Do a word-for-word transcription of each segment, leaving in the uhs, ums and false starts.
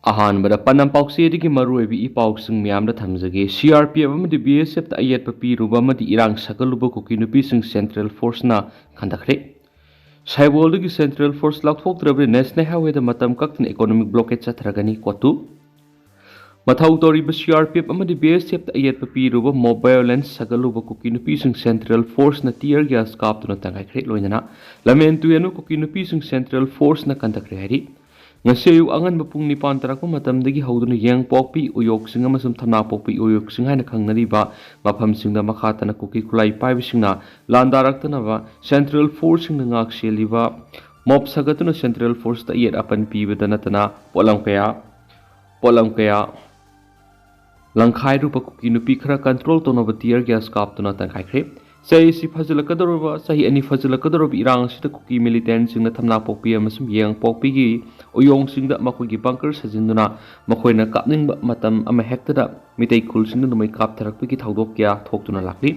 ꯑꯍꯥꯟꯕꯗ ꯄꯥꯟꯗꯝ ꯄꯥꯎꯆꯦꯗꯒꯤ ꯃꯔꯨꯑꯣꯏꯕ ꯏ ꯄꯥꯎꯁꯤꯡ ꯃꯌꯥꯝꯗ ꯊꯝꯖꯒꯦ꯫ ꯁꯤ ꯑꯥꯔ ꯄꯤ ꯑꯦꯐ ꯑꯃꯗꯤ ꯕꯤ ꯑꯦꯁ ꯑꯦꯐꯇ ꯑꯌꯦꯠꯄ ꯄꯤꯔꯨꯕ ꯑꯃꯗꯤ ꯏꯔꯥꯡ ꯁꯥꯒꯠꯂꯨꯕ ꯀꯨꯀꯤ ꯅꯨꯄꯤꯁꯤꯡ ꯁꯦꯟꯇ꯭ꯔꯦꯜ ꯐꯣꯔꯁꯅ ꯈꯟꯊꯈ꯭ꯔꯦ꯫ ꯁꯥꯏꯕꯣꯜꯗꯒꯤ ꯁꯦꯟꯇ꯭ꯔꯦꯜ ꯐꯣꯔꯁ ꯂꯥꯎꯊꯣꯛꯇ꯭ꯔꯕꯗꯤ ꯅꯦꯁꯅꯦꯜ ꯍꯥꯏꯋꯦꯗ ꯃꯇꯝ ꯀꯛꯇꯅ ꯏꯀꯣꯅꯣꯃꯤꯛ ꯕ꯭ꯂꯣꯀꯦꯠ ꯆꯠꯊꯔꯒꯅꯤ꯫ ꯀꯣꯇꯨ ꯃꯊꯧ ꯇꯧꯔꯤꯕ ꯁꯤ ꯑꯥꯔ ꯄꯤ ꯑꯦꯐ ꯑꯃꯗꯤ ꯕꯤ ꯑꯦꯁ ꯑꯦꯐꯇ ꯑꯌꯦꯠꯄ ꯄꯤꯔꯨꯕ ꯃꯣꯕꯥꯏꯜ ꯂꯦꯟꯁ ꯁꯥꯒꯠꯂꯨꯕ ꯀꯨꯀꯤ ꯅꯨꯄꯤꯁꯤꯡ ꯁꯦꯟꯇ꯭ꯔꯦꯜ ꯐꯣꯔꯁꯅ ꯇꯤꯌꯔ ꯒ꯭ꯌꯥꯁ ꯀꯥꯞꯇꯨꯅ ꯇꯪꯈꯥꯏꯈ꯭ꯔꯦ꯫ ꯂꯣꯏꯅꯅ ꯂꯝꯍꯦꯟ ꯇꯨꯍꯦꯟꯕ ꯀꯨꯀꯤ ꯅꯨꯄꯤꯁꯤꯡ ꯁꯦꯟꯇ꯭ꯔꯦꯜ ꯐꯣꯔꯁꯅ ꯀꯟꯊꯈ꯭ꯔꯦ ꯍꯥꯏꯔꯤ꯫ ꯉꯁꯤ ꯑꯌꯨꯛ ꯑꯉꯟꯕ ꯄꯨꯡ ꯅꯤꯄꯥꯟ ꯇꯥꯔꯛꯄ ꯃꯇꯝꯗꯒꯤ ꯍꯧꯗꯨꯅ ꯌꯦꯡꯄꯣꯛꯄꯤ, ꯎꯌꯣꯛꯁꯤꯡ ꯑꯃꯁꯨꯡ ꯊꯝꯅꯥꯄꯣꯛꯄꯤ ꯎꯌꯣꯛꯁꯤꯡ ꯍꯥꯏꯅ ꯈꯪꯅꯔꯤꯕ ꯃꯐꯝꯁꯤꯡꯗ ꯃꯈꯥ ꯇꯥꯅ ꯀꯨꯀꯤ ꯈꯨꯠꯂꯥꯏ ꯄꯥꯏꯕꯁꯤꯡꯅ ꯂꯥꯟꯗꯥꯔꯛꯇꯅꯕ ꯁꯦꯟꯇ꯭ꯔꯦꯜ ꯐꯣꯔꯁꯁꯤꯡꯅ ꯉꯥꯛ ꯁꯦꯜꯂꯤꯕ ꯃꯣꯞ ꯁꯥꯒꯠꯇꯨꯅ ꯁꯦꯟꯇ꯭ꯔꯦꯜ ꯐꯣꯔꯁꯇ ꯑꯌꯦꯠ ꯑꯄꯟ ꯄꯤꯕꯗ ꯅꯠꯇꯅ ꯄꯣꯠꯂꯝ ꯀꯌꯥ ꯄꯣꯠꯂꯝ ꯀꯌꯥ ꯂꯪꯈꯥꯏꯔꯨꯕ ꯀꯨꯀꯤ ꯅꯨꯄꯤ ꯈꯔ ꯀꯟꯇ꯭ꯔꯣꯜ ꯇꯧꯅꯕ ꯇꯤꯌꯔ ꯒ꯭ꯌꯥꯁ ꯀꯥꯞꯇꯨꯅ ꯇꯪꯈꯥꯏꯈ꯭ꯔꯦ꯫ ꯆꯍꯤ ꯑꯁꯤ ꯐꯖꯤꯜꯂꯛꯀꯗꯧꯔꯕ, ꯆꯍꯤ ꯑꯅꯤ ꯐꯖꯤꯜꯂꯛꯀꯗꯧꯔꯕ ꯏꯔꯥꯡ ꯑꯁꯤꯗ ꯀꯨꯀꯤ ꯃꯤꯂꯤꯇꯦꯟꯁꯤꯡꯅ ꯊꯝꯅꯥꯄꯣꯛꯄꯤ ꯑꯃꯁꯨꯡ ꯌꯦꯡꯄꯣꯛꯄꯤꯒꯤ ꯎꯌꯣꯡꯁꯤꯡꯗ ꯃꯈꯣꯏꯒꯤ ꯕꯪꯀꯔ ꯁꯥꯖꯤꯟꯗꯨꯅ ꯃꯈꯣꯏꯅ ꯀꯥꯞꯅꯤꯡꯕ ꯃꯇꯝ ꯑꯃ ꯍꯦꯛꯇꯗ ꯃꯤꯇꯩ ꯈꯨꯜꯁꯤꯡꯗ ꯅꯣꯡꯃꯩ ꯀꯥꯞꯊꯔꯛꯄꯒꯤ ꯊꯧꯗꯣꯛ ꯀꯌꯥ ꯊꯣꯛꯇꯨꯅ ꯂꯥꯛꯂꯤ꯫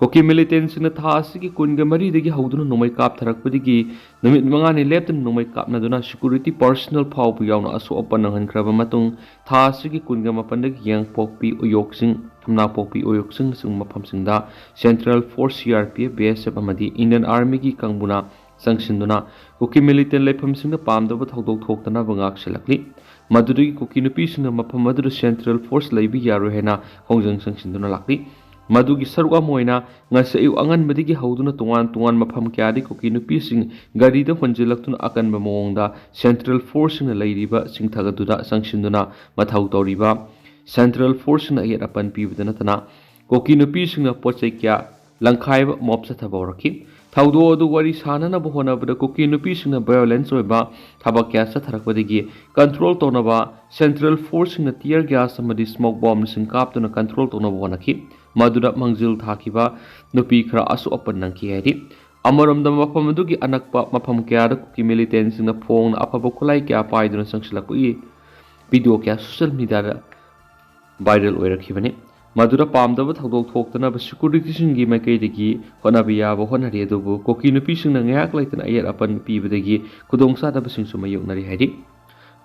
ꯀꯨꯀꯤ ꯃꯤꯂꯤꯇꯦꯟꯁꯤꯡꯅ ꯊꯥ ꯑꯁꯤꯒꯤ ꯀꯨꯟꯒ ꯃꯔꯤꯗꯒꯤ ꯍꯧꯗꯨꯅ ꯅꯣꯡꯃꯩ ꯀꯥꯞꯊꯔꯛꯄꯗꯒꯤ ꯅꯨꯃꯤꯠ ꯃꯉꯥꯅꯤ ꯂꯦꯞꯇꯅ ꯅꯣꯡꯃꯩ ꯀꯥꯞꯅꯗꯨꯅ ꯁꯦꯀ꯭ꯌꯨꯔꯤꯇꯤ ꯄꯔꯁꯅꯦꯜ ꯐꯥꯎꯕ ꯌꯥꯎꯅ ꯑꯁꯣꯛ ꯑꯄꯟ ꯅꯪꯍꯟꯈ꯭ꯔꯕ ꯃꯇꯨꯡ, ꯊꯥ ꯑꯁꯤꯒꯤ ꯀꯨꯟꯒ ꯃꯥꯄꯟꯗꯒꯤ ꯌꯦꯡꯄꯣꯛꯄꯤ ꯎꯌꯣꯛꯁꯤꯡ, ꯊꯝꯅꯥꯄꯣꯛꯄꯤ ꯎꯌꯣꯛꯁꯤꯡ ꯑꯁꯤꯒꯨꯝꯕ ꯃꯐꯝꯁꯤꯡꯗ central force, C R P F, B S F ꯑꯃꯗꯤ ꯏꯟꯗꯤꯌꯟ ꯑꯥꯔꯃꯤꯒꯤ ꯀꯥꯡꯕꯨꯅ ꯆꯪꯁꯤꯟꯗꯨꯅ ꯀꯨꯀꯤ ꯃꯤꯂꯤꯇꯦꯟ ꯂꯩꯐꯝꯁꯤꯡꯗ ꯄꯥꯝꯗꯕ ꯊꯧꯗꯣꯛ ꯊꯣꯛꯇꯅꯕ ꯉꯥꯛꯁꯦꯜꯂꯛꯂꯤ꯫ ꯃꯗꯨꯗꯒꯤ ꯀꯨꯀꯤ ꯅꯨꯄꯤꯁꯤꯡꯅ ꯃꯐꯝ ꯑꯗꯨꯗ ꯁꯦꯟꯇ꯭ꯔꯦꯜ ꯐꯣꯔꯁ ꯂꯩꯕ ꯌꯥꯔꯣꯏ ꯍꯥꯏꯅ ꯈꯣꯡꯖꯪ ꯆꯪꯁꯤꯟꯗꯨꯅ ꯂꯥꯛꯂꯤ꯫ ꯃꯗꯨꯒꯤ ꯁꯔꯨꯛ ꯑꯃ ꯑꯣꯏꯅ ꯉꯁꯤ ꯑꯌꯨꯛ ꯑꯉꯟꯕꯗꯒꯤ ꯍꯧꯗꯨꯅ ꯇꯣꯉꯥꯟ ꯇꯣꯉꯥꯟ ꯃꯐꯝ ꯀꯌꯥꯗꯒꯤ ꯀꯨꯀꯤ ꯅꯨꯄꯤꯁꯤꯡ ꯒꯥꯔꯤꯗ ꯍꯣꯟꯖꯤꯜꯂꯛꯇꯨꯅ ꯑꯀꯟꯕ ꯃꯑꯣꯡꯗ ꯁꯦꯟꯇ꯭ꯔꯦꯜ ꯐꯣꯔꯁꯁꯤꯡꯅ ꯂꯩꯔꯤꯕ ꯆꯤꯡꯊꯛ ꯑꯗꯨꯗ ꯆꯪꯁꯤꯟꯗꯨꯅ ꯃꯊꯧ ꯇꯧꯔꯤꯕ ꯁꯦꯟꯇ꯭ꯔꯦꯜ ꯐꯣꯔꯁꯁꯤꯡꯅ ꯑꯌꯦꯠ ꯑꯄꯟ ꯄꯤꯕꯗ ꯅꯠꯇꯅ ꯀꯨꯀꯤ ꯅꯨꯄꯤꯁꯤꯡꯅ ꯄꯣꯠ ꯆꯩ ꯀꯌꯥ ꯂꯪꯈꯥꯏꯕ ꯃꯣꯞ ꯆꯠꯊꯕ ꯍꯧꯔꯛꯈꯤ꯫ ꯊꯧꯗꯣꯛ ꯑꯗꯨ ꯋꯥꯔꯤ ꯁꯥꯅꯅꯕ ꯍꯣꯠꯅꯕꯗ ꯀꯨꯀꯤ ꯅꯨꯄꯤꯁꯤꯡꯅ ꯚꯥꯏꯑꯣꯂꯦꯟꯁ ꯑꯣꯏꯕ ꯊꯕꯛ ꯀꯌꯥ ꯆꯠꯊꯔꯛꯄꯗꯒꯤ ꯀꯟꯇ꯭ꯔꯣꯜ ꯇꯧꯅꯕ ꯁꯦꯟꯇ꯭ꯔꯦꯜ ꯐꯣꯔꯁꯁꯤꯡꯅ ꯇꯤꯌꯔ ꯒ꯭ꯌꯥꯁ ꯑꯃꯗꯤ ꯁ꯭ꯃꯣꯛ ꯕꯣꯝꯁꯤꯡ ꯀꯥꯞꯇꯨꯅ ꯀꯟꯇ꯭ꯔꯣꯜ ꯇꯧꯅꯕ ꯍꯣꯠꯅꯈꯤ꯫ ꯃꯗꯨꯗ ꯃꯥꯡꯖꯤꯜ ꯊꯥꯈꯤꯕ ꯅꯨꯄꯤ ꯈꯔ ꯑꯁꯣꯛ ꯑꯄꯟ ꯅꯪꯈꯤ ꯍꯥꯏꯔꯤ꯫ ꯑꯃꯔꯣꯝꯗ, ꯃꯐꯝ ꯑꯗꯨꯒꯤ ꯑꯅꯛꯄ ꯃꯐꯝ ꯀꯌꯥꯗ ꯀꯨꯀꯤ ꯃꯤꯂꯤꯇꯦꯟꯁꯤꯡꯅ ꯐꯣꯡꯅ ꯑꯐꯕ ꯈꯨꯠꯂꯥꯏ ꯀꯌꯥ ꯄꯥꯏꯗꯨꯅ ꯆꯪꯁꯤꯜꯂꯛꯄꯒꯤ ꯚꯤꯗꯤꯑꯣ ꯀꯌꯥ ꯁꯣꯁꯤꯌꯦꯜ ꯃꯤꯗꯤꯌꯥꯗ ꯚꯥꯏꯔꯦꯜ ꯑꯣꯏꯔꯛꯈꯤꯕꯅꯤ꯫ ꯃꯗꯨꯗ ꯄꯥꯝꯗꯕ ꯊꯧꯗꯣꯛ ꯊꯣꯛꯇꯅꯕ ꯁꯦꯀ꯭ꯌꯨꯔꯤꯇꯤꯁꯤꯡꯒꯤ ꯃꯥꯏꯀꯩꯗꯒꯤ ꯍꯣꯠꯅꯕ ꯌꯥꯕ ꯍꯣꯠꯅꯔꯤ, ꯑꯗꯨꯕꯨ ꯀꯨꯀꯤ ꯅꯨꯄꯤꯁꯤꯡꯅ ꯉꯥꯏꯍꯥꯛ ꯂꯩꯇꯅ ꯑꯌꯦꯠ ꯑꯄꯟ ꯄꯤꯕꯗꯒꯤ ꯈꯨꯗꯣꯡꯆꯥꯗꯕꯁꯤꯡꯁꯨ ꯃꯥꯌꯣꯛꯅꯔꯤ ꯍꯥꯏꯔꯤ꯫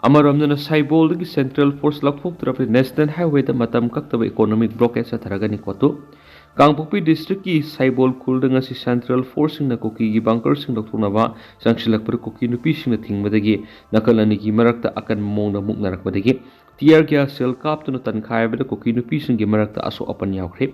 ꯑꯃꯔꯣꯝꯗꯅ ꯁꯥꯏꯕꯣꯜꯗꯒꯤ ꯁꯦꯟꯇ꯭ꯔꯦꯜ ꯐꯣꯔꯁ ꯂꯧꯊꯣꯛꯇ꯭ꯔꯕꯗꯤ ꯅꯦꯁꯅꯦꯜ ꯍꯥꯏꯋꯦꯗ ꯃꯇꯝ ꯀꯛꯇꯕ ꯏꯀꯣꯅꯣꯃꯤꯛ ꯕ꯭ꯂꯣꯀꯦꯠ ꯆꯠꯊꯔꯒꯅꯤ꯫ ꯀꯣꯇꯨ ꯀꯥꯡꯄꯣꯛꯄꯤ ꯗꯤꯁꯇ꯭ꯔꯤꯛꯀꯤ ꯁꯥꯏꯕꯣꯜ ꯈꯨꯜꯗ ꯉꯁꯤ ꯁꯦꯟꯇ꯭ꯔꯦꯜ ꯐꯣꯔꯁꯁꯤꯡꯅ ꯀꯨꯀꯤꯒꯤ ꯕꯪꯀꯔꯁꯤꯡ ꯂꯧꯊꯣꯛꯅꯕ ꯆꯪꯁꯤꯜꯂꯛꯄꯗ ꯀꯨꯀꯤ ꯅꯨꯄꯤꯁꯤꯡꯅ ꯊꯤꯡꯕꯗꯒꯤ ꯅꯥꯀꯜ ꯑꯅꯤꯒꯤ ꯃꯔꯛꯇ ꯑꯀꯟꯕ ꯃꯑꯣꯡꯗ ꯃꯨꯛꯅꯔꯛꯄꯗꯒꯤ ꯇꯤꯌꯔ ꯒ꯭ꯌꯥꯁ ꯁꯦꯜ ꯀꯥꯞꯇꯨꯅ ꯇꯟꯈꯥꯏꯕꯗ ꯀꯨꯀꯤ ꯅꯨꯄꯤꯁꯤꯡꯒꯤ ꯃꯔꯛꯇ ꯑꯁꯣꯛ ꯑꯄꯟ ꯌꯥꯎꯈ꯭ꯔꯦ꯫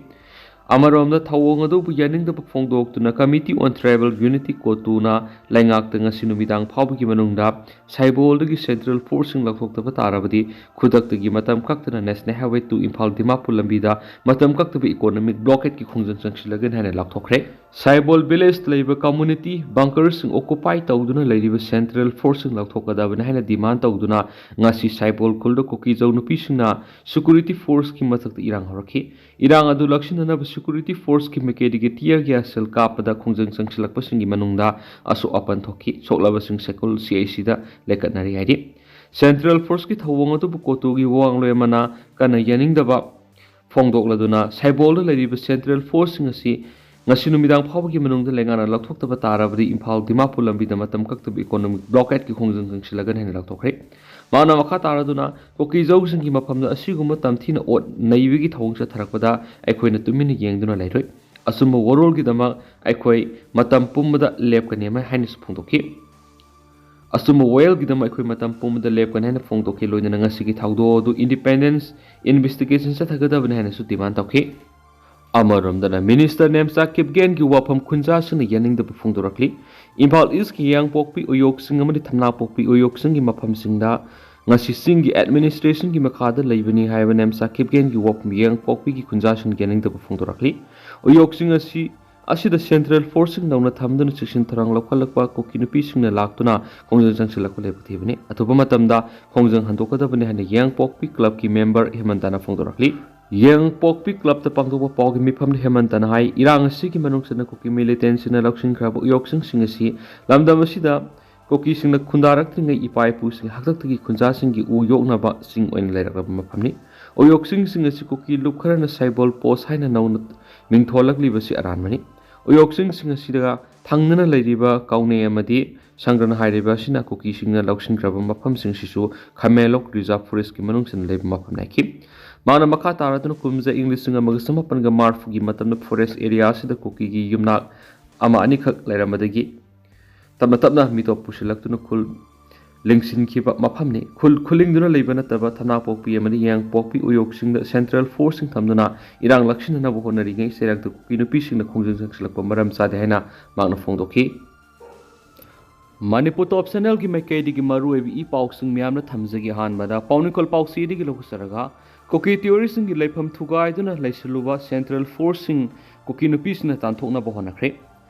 ꯑꯃꯔꯣꯝꯗ ꯊꯧꯑꯣꯡ ꯑꯗꯨꯕꯨ ꯌꯥꯅꯤꯡꯗꯕ ꯐꯣꯡꯗꯣꯛꯇꯨꯅ Committee on Tribal Unity, ꯀꯣꯇꯨꯅ ꯂꯩꯉꯥꯛꯇ ꯉꯁꯤ ꯅꯨꯃꯤꯗꯥꯡ ꯐꯥꯎꯕꯒꯤ ꯃꯅꯨꯡꯗ ꯁꯥꯏꯕꯣꯜꯗꯒꯤ ꯁꯦꯟꯇ꯭ꯔꯦꯜ ꯐꯣꯔꯁꯁꯤꯡ ꯂꯧꯊꯣꯛꯇꯕ ꯇꯥꯔꯕꯗꯤ ꯈꯨꯗꯛꯇꯒꯤ ꯃꯇꯝ ꯀꯛꯇꯅ national highway two Imphal Dimapur ꯂꯝꯕꯤꯗ ꯃꯇꯝ ꯀꯛꯇꯕ ꯏꯀꯣꯅꯣꯃꯤꯛ ꯕ꯭ꯂꯣꯀꯦꯠꯀꯤ ꯈꯣꯡꯖꯪ ꯆꯪꯁꯤꯜꯂꯒꯅꯤ ꯍꯥꯏꯅ ꯂꯥꯎꯊꯣꯛꯈ꯭ꯔꯦ꯫ ꯁꯥꯏꯕꯣꯜ ꯚꯤꯂꯦꯖꯇ ꯂꯩꯕ ꯀꯝꯃꯨꯅꯤꯇꯤ ꯕꯪꯀꯔꯁꯤꯡ ꯑꯣꯀꯨꯄꯥꯏ ꯇꯧꯗꯨꯅ ꯂꯩꯔꯤꯕ ꯁꯦꯟꯇ꯭ꯔꯦꯜ ꯐꯣꯔꯁꯁꯤꯡ ꯂꯧꯊꯣꯛꯀꯗꯕꯅꯤ ꯍꯥꯏꯅ ꯗꯤꯃꯥꯟ ꯇꯧꯗꯨꯅ ꯉꯁꯤ ꯁꯥꯏꯕꯣꯜ ꯈꯨꯜꯗ ꯀꯨꯀꯤꯖꯧ ꯅꯨꯄꯤꯁꯤꯡꯅ ꯁꯦꯀ꯭ꯌꯨꯔꯤꯇꯤ ꯐꯣꯔꯁꯀꯤ ꯃꯊꯛꯇ ꯏꯔꯥꯡ ꯍꯧꯔꯛꯈꯤ꯫ ꯏꯔꯥꯡ ꯑꯗꯨ ꯂꯥꯛꯁꯤꯟꯅꯅꯕ ꯁꯦꯀ꯭ꯌꯨꯔꯤꯇꯤ ꯐꯣꯔꯁꯀꯤ ꯃꯥꯏꯀꯩꯗꯒꯤ ꯇꯤꯌꯔ ꯒ꯭ꯌꯥꯁ ꯁꯦꯜ ꯀꯥꯞꯄꯗ ꯈꯣꯡꯖꯪ ꯆꯪꯁꯤꯜꯂꯛꯄꯁꯤꯡꯒꯤ ꯃꯅꯨꯡꯗ ꯑꯁꯣꯛ ꯑꯄꯟ ꯊꯣꯛꯈꯤ꯫ ꯁꯣꯛꯂꯕꯁꯤꯡ ꯁꯥꯏꯀꯜ ꯁꯤ ꯑꯥꯏ ꯁꯤꯗ ꯂꯩꯈꯠꯅꯔꯤ ꯍꯥꯏꯔꯤ꯫ ꯁꯦꯟꯇ꯭ꯔꯦꯜ ꯐꯣꯔꯁꯀꯤ ꯊꯧꯑꯣꯡ ꯑꯗꯨꯕꯨ ꯀꯣꯇꯨꯒꯤ ꯋꯥꯡꯂꯣꯏ ꯑꯃꯅ ꯀꯟꯅ ꯌꯥꯅꯤꯡꯗꯕ ꯐꯣꯡꯗꯣꯛꯂꯗꯨꯅ ꯁꯥꯏꯕꯣꯜꯗ ꯂꯩꯔꯤꯕ ꯁꯦꯟꯇ꯭ꯔꯦꯜ ꯐꯣꯔꯁꯁꯤꯡ ꯑꯁꯤ ꯉꯁꯤ ꯅꯨꯃꯤꯗꯥꯡ ꯐꯥꯎꯕꯒꯤ ꯃꯅꯨꯡꯗ ꯂꯩꯉꯥꯛꯅ ꯂꯧꯊꯣꯛꯇꯕ ꯇꯥꯔꯕꯗꯤ ꯏꯝꯐꯥꯜ ꯗꯤꯃꯥꯄꯨꯔ ꯂꯝꯕꯤꯗ ꯃꯇꯝ ꯀꯛꯇꯕ ꯏꯀꯣꯅꯣꯃꯤꯛ ꯕ꯭ꯂꯣꯀꯦꯠꯀꯤ ꯈꯣꯡꯖꯪ ꯆꯪꯁꯤꯜꯂꯒꯅꯤ ꯍꯥꯏꯅ ꯂꯥꯎꯊꯣꯛꯈ꯭ꯔꯦ꯫ ꯃꯍꯥꯛꯅ ꯃꯈꯥ ꯇꯥꯔꯗꯨꯅ ꯀꯨꯀꯤꯖꯧꯁꯤꯡꯒꯤ ꯃꯐꯝꯗ ꯑꯁꯤꯒꯨꯝꯕ ꯇꯝꯊꯤꯅ ꯑꯣꯠ ꯅꯩꯕꯒꯤ ꯊꯧꯑꯣꯡ ꯆꯠꯊꯔꯛꯄꯗ ꯑꯩꯈꯣꯏꯅ ꯇꯨꯃꯤꯟꯅ ꯌꯦꯡꯗꯨꯅ ꯂꯩꯔꯣꯏ꯫ ꯑꯆꯨꯝꯕ ꯋꯥꯔꯣꯜꯒꯤꯗꯃꯛ ꯑꯩꯈꯣꯏ ꯃꯇꯝ ꯄꯨꯝꯕꯗ ꯂꯦꯞꯀꯅꯤ ꯍꯥꯏꯅꯁꯨ ꯐꯣꯡꯗꯣꯛꯈꯤ꯫ ꯑꯆꯨꯝꯕ ꯋꯥꯌꯦꯜꯒꯤꯗꯃꯛ ꯑꯩꯈꯣꯏ ꯃꯇꯝ ꯄꯨꯝꯕꯗ ꯂꯦꯞꯀꯅꯤ ꯍꯥꯏꯅ ꯐꯣꯡꯗꯣꯛꯈꯤ꯫ ꯂꯣꯏꯅꯅ ꯉꯁꯤꯒꯤ ꯊꯧꯗꯣꯛ ꯑꯗꯨ ꯏꯟꯗꯤꯄꯦꯟꯗꯦꯟꯁ ꯏꯟꯚꯦꯁꯇꯤꯒꯦꯁꯟ ꯆꯠꯊꯒꯗꯕꯅꯤ ꯍꯥꯏꯅꯁꯨ ꯗꯤꯃꯥꯟ ꯇꯧꯈꯤ꯫ ꯑꯃꯔꯣꯝꯗꯅ ꯃꯤꯅꯤꯁꯇꯔ ꯅꯦꯝꯆꯥ ꯀꯤꯞꯒꯦꯟꯒꯤ ꯋꯥꯐꯝ ꯈꯨꯟꯖꯥꯁꯤꯡꯅ ꯌꯥꯅꯤꯡꯗꯕ ꯐꯣꯡꯗꯣꯔꯛꯂꯤ꯫ ꯏꯝꯐꯥꯜ ꯏꯁꯀꯤ ꯌꯥꯡꯄꯣꯛꯄꯤ, ꯎꯌꯣꯛꯆꯤꯡ ꯑꯃꯗꯤ ꯊꯝꯅꯥꯄꯣꯛꯄꯤ ꯎꯌꯣꯛꯆꯤꯡꯒꯤ ꯃꯐꯝꯁꯤꯡꯗ ꯉꯁꯤ ꯆꯤꯡꯒꯤ ꯑꯦꯗꯃꯤꯅꯤꯁꯇ꯭ꯔꯦꯁꯟꯒꯤ ꯃꯈꯥꯗ ꯂꯩꯕꯅꯤ ꯍꯥꯏꯕ ꯅꯦꯝꯆꯥ ꯀꯤꯞꯒꯦꯟꯒꯤ ꯋꯥꯐꯝ ꯌꯥꯡꯄꯣꯛꯄꯤꯒꯤ ꯈꯨꯟꯖꯥꯁꯤꯡꯅ ꯌꯥꯅꯤꯡꯗꯕ ꯐꯣꯡꯗꯣꯔꯛꯂꯤ꯫ ꯎꯌꯣꯛꯆꯤꯡ ꯑꯁꯤ ꯑꯁꯤꯗ ꯁꯦꯟꯇ꯭ꯔꯦꯜ ꯐꯣꯔꯁꯁꯤꯡꯗꯧꯅ ꯊꯝꯗꯨꯅ ꯆꯦꯛꯁꯤꯟ ꯊꯧꯔꯥꯡ ꯂꯧꯈꯠꯂꯛꯄ ꯀꯨꯀꯤ ꯅꯨꯄꯤꯁꯤꯡꯅ ꯂꯥꯛꯇꯨꯅ ꯈꯣꯡꯖꯪ ꯆꯪꯁꯤꯜꯂꯛꯄ ꯂꯩꯕ ꯊꯤꯕꯅꯤ꯫ ꯑꯊꯨꯕ ꯃꯇꯝꯗ ꯈꯣꯡꯖꯪ ꯍꯟꯗꯣꯛꯀꯗꯕꯅꯤ ꯍꯥꯏꯅ ꯌꯥꯡꯄꯣꯛꯄꯤ ꯀ꯭ꯂꯕꯀꯤ ꯃꯦꯝꯕꯔ ꯍꯦꯃꯟꯇꯅ ꯐꯣꯡꯗꯣꯔꯛꯂꯤ꯫ ꯌꯥꯡꯄꯣꯛꯄꯤ ꯀ꯭ꯂꯕꯇ ꯄꯥꯡꯊꯣꯛꯄ ꯄꯥꯎꯒꯤ ꯃꯤꯐꯝꯗ ꯍꯦꯃꯟꯇꯅ ꯍꯥꯏ, ꯏꯔꯥꯡ ꯑꯁꯤꯒꯤ ꯃꯅꯨꯡ ꯆꯟꯅ ꯀꯨꯀꯤ ꯃꯤꯂꯤꯇꯦꯟꯁꯤꯡꯅ ꯂꯧꯁꯤꯟꯈ꯭ꯔꯕ ꯎꯌꯣꯛꯁꯤꯡꯁꯤꯡ ꯑꯁꯤ ꯂꯝꯗꯝ ꯑꯁꯤꯗ ꯀꯨꯀꯤꯁꯤꯡꯅ ꯈꯨꯟꯗꯥꯔꯛꯇ꯭ꯔꯤꯉꯩ ꯏꯄꯥ ꯏꯄꯨꯁꯤꯡ ꯍꯥꯛꯇꯛꯇꯒꯤ ꯈꯨꯟꯖꯥꯁꯤꯡꯒꯤ ꯎ ꯌꯣꯛꯅꯕ ꯆꯤꯡ ꯑꯣꯏꯅ ꯂꯩꯔꯛꯂꯕ ꯃꯐꯝꯅꯤ꯫ ꯎꯌꯣꯛꯁꯤꯡꯁꯤꯡ ꯑꯁꯤ ꯀꯨꯀꯤ ꯂꯨꯞ ꯈꯔꯅ ꯁꯥꯏꯕꯣꯜ ꯄꯣꯁ ꯍꯥꯏꯅ ꯅꯧꯅ ꯃꯤꯡꯊꯣꯜꯂꯛꯂꯤꯕꯁꯤ ꯑꯔꯥꯟꯕꯅꯤ꯫ ꯎꯌꯣꯛꯁꯤꯡꯁꯤꯡ ꯑꯁꯤꯗ ꯊꯪꯅꯅ ꯂꯩꯔꯤꯕ ꯀꯥꯎꯅꯩ ꯑꯃꯗꯤ ꯁꯪꯒ꯭ꯔꯟ ꯍꯥꯏꯔꯤꯕ ꯑꯁꯤꯅ ꯀꯨꯀꯤꯁꯤꯡꯅ ꯂꯧꯁꯤꯟꯈ꯭ꯔꯕ ꯃꯐꯝꯁꯤꯡꯁꯤꯁꯨ ꯈꯃꯦꯂꯣꯛ ꯔꯤꯖꯥꯔꯚ ꯐꯣꯔꯦꯁ꯭ꯠꯀꯤ ꯃꯅꯨꯡ ꯆꯟꯅ ꯂꯩꯕ ꯃꯐꯝ ꯅꯥꯏꯈꯤ꯫ ꯃꯍꯥꯛꯅ ꯃꯈꯥ ꯇꯥꯔꯗꯨꯅ ꯀꯨꯝꯖꯥ ꯏꯪ ꯂꯤꯁꯤꯡ ꯑꯃꯒ ꯆꯃꯥꯄꯟꯒ ꯃꯔꯤꯐꯨꯒꯤ ꯃꯇꯝꯗ ꯐꯣꯔꯦꯁ꯭ꯠ ꯑꯦꯔꯤꯌꯥ ꯑꯁꯤꯗ ꯀꯨꯀꯤꯒꯤ ꯌꯨꯝꯅꯥꯛ ꯑꯃ ꯑꯅꯤꯈꯛ ꯂꯩꯔꯝꯕꯗꯒꯤ ꯇꯞꯅ ꯇꯞꯅ ꯃꯤꯇꯣꯞ ꯄꯨꯁꯤꯜꯂꯛꯇꯨꯅ ꯈꯨꯜ ꯂꯤꯡꯁꯤꯟꯈꯤꯕ ꯃꯐꯝꯅꯤ꯫ ꯈꯨꯜ ꯈꯨꯜꯂꯤꯡꯗꯨꯅ ꯂꯩꯕ ꯅꯠꯇꯕ ꯊꯅꯥꯄꯣꯛꯄꯤ ꯑꯃꯗꯤ ꯌꯥꯡꯄꯣꯛꯄꯤ ꯎꯌꯣꯛꯁꯤꯡꯗ ꯁꯦꯟꯇ꯭ꯔꯦꯜ ꯐꯣꯔꯁꯁꯤꯡ ꯊꯝꯗꯨꯅ ꯏꯔꯥꯡ ꯂꯥꯛꯁꯤꯟꯅꯅꯕ ꯍꯣꯠꯅꯔꯤꯉꯩ ꯆꯩꯔꯛꯇ ꯀꯨꯀꯤ ꯅꯨꯄꯤꯁꯤꯡꯅ ꯈꯣꯡꯖꯪ ꯆꯪꯁꯤꯜꯂꯛꯄ ꯃꯔꯝ ꯆꯥꯗꯦ ꯍꯥꯏꯅ ꯃꯍꯥꯛꯅ ꯐꯣꯡꯗꯣꯛꯈꯤ꯫ ꯃꯅꯤꯄꯨꯔ ꯇꯣꯞ ꯆꯦꯅꯦꯜꯒꯤ ꯃꯥꯏꯀꯩꯗꯒꯤ ꯃꯔꯨꯑꯣꯏꯕ ꯏ ꯄꯥꯎꯁꯤꯡ ꯃꯌꯥꯝꯅ ꯊꯝꯖꯒꯦ꯫ ꯑꯍꯥꯟꯕꯗ ꯄꯥꯎꯅꯤꯡꯈꯣꯜ ꯄꯥꯎꯆꯦꯗꯒꯤ ꯂꯧꯖꯔꯒ ꯀꯨꯀꯤ ꯇꯤꯑꯣꯔꯤꯁꯤꯡꯒꯤ ꯂꯩꯐꯝ ꯊꯨꯒꯥꯏꯗꯨꯅ ꯂꯩꯁꯤꯜꯂꯨꯕ ꯁꯦꯟꯇ꯭ꯔꯦꯜ ꯐꯣꯔꯁꯁꯤꯡ ꯀꯨꯀꯤ ꯅꯨꯄꯤꯁꯤꯡꯅ ꯇꯥꯟꯊꯣꯛꯅꯕ ꯍꯣꯠꯅꯈ꯭ꯔꯦ꯫